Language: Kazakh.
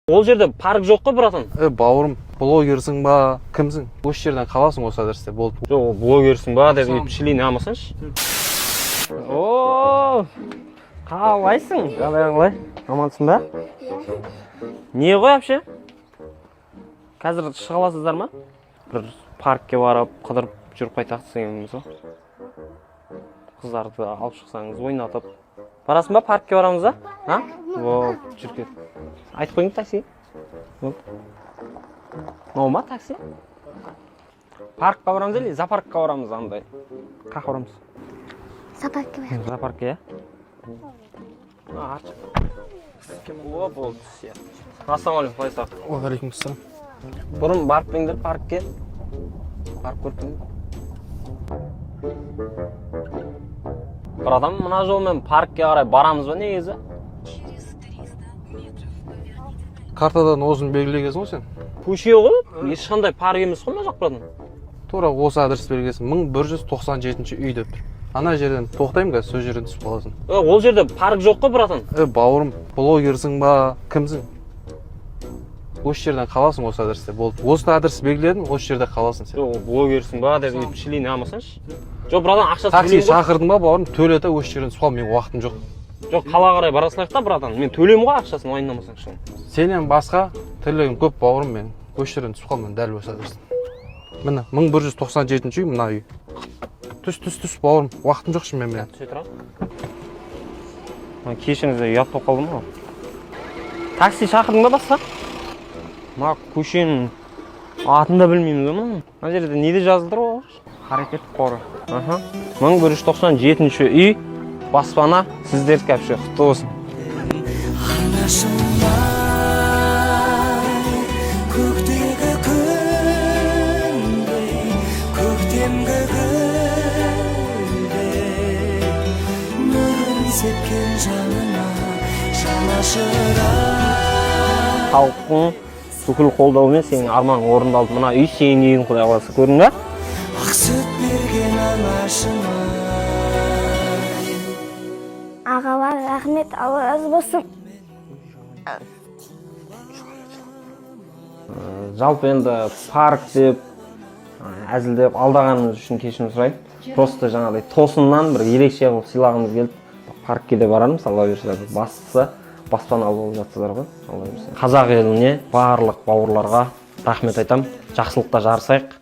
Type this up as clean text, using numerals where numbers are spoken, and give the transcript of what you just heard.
Ол жерде парк жоқ қой, братан. Е, бауырым, блогерсің ба, кімсің? Осы жерден қаласың, осы адресте болды. Жоқ, ол блогерсің ба деп өйтіп шіли алмасаңшы. О, қалайсың, жағдайың қалай, амансың ба? Не ғой, вообще қазір шыға аласыздар ма? Бір паркке барып, қыдырып жүріп қайтайық дегенбіз ғой. Қыздарды алып шықсаңыз, ойнатып. Барасың ба? Паркке барамыз ба? А, вот, жүріп кет. Айтып қойың такси. Вот, мынау ма такси? Паркқа барамыз или зоопаркқа барамыз, андай қаяққа барамыз? Зоопаркке барамыз. Зоопаркке, иә. А, арт. О, болды, все. Ассалаумағалейкум, қалайсыздар? Уағалейкум. Бұрын барып па едіңдер паркке? Барып көріп пе едіңдер? Братан, мына жолмен паркке қарай барамыз ба негізі? Картадан өзің белгілегенсің ғой сен. Көше ғой, ешқандай парк емес қой мына жақ, братан. Тура осы адрес белгілесің, 1197-үй деп тұр. Ана жерден тоқтаймын қазір, сол жерден түсіп қаласың. Е, ол жерде парк жоқ қой, братан. Е, бауырым, блогерсің ба, кімсің? Осы жерден қаласың, осы адресте болды. Осы адрес белгіледім, осы жерде қаласың сен. Жоқ, ол блогерсің ба деп өйтіп шіли алмасаңшы. Жоқ, братан, ақшасы Такси бөлек қой. шақырдың ба, бауырым, төле да, осы жерден түсіп қал, менің уақытым жоқ. Жоқ, қалаға қарай бара салайық та, братан, мен төлеймін ғой ақшасын, уайымдамасаңшы. Сенен басқа тірлігім көп, бауырым менің. Осы жерден түсіп қал, міне, дәл осы адрестен. Міне, 1197-үй, мына үй. Түс, түс, түс, бауырым, уақытым жоқ шынымен менің. Түсе тұра. Кешіріңіздер, ұят болып қалдым ғой. Такси шақырдың ба басқа? Мына көшенің атын да білмейміз ғой мынаның. Мына жерде не деп жазылып тұр ғой? Харекет қоры. Аха. 1197-үй, баспана сіздердікі, вообще құтты болсын. Анашым ай, көктегі күндей, көктемгі гүлдей, нұрын сепкен жаныма жанашыр ай. Халықтың бүкіл қолдауымен сенің арманың орындалды. Мына үй сенің үйің, құдай қаласа, көрдің ба? Ақ сүт берген анашым ай. Ағалар, рахмет, Алла разы болсын. Жалпы енді парк деп әзілдеп алдағанымыз үшін кешірім сұраймын. Просто жаңағыдай тосыннан бір ерекше қылып сыйлағымыз келді. Паркке де барармыз, Алла бұйырса. Бастысы баспаналы болып жатсыздар ғой, Алла бұйырса. Қазақ еліне, барлық бауырларға рахмет айтамын. Жақсылықта жарысайық.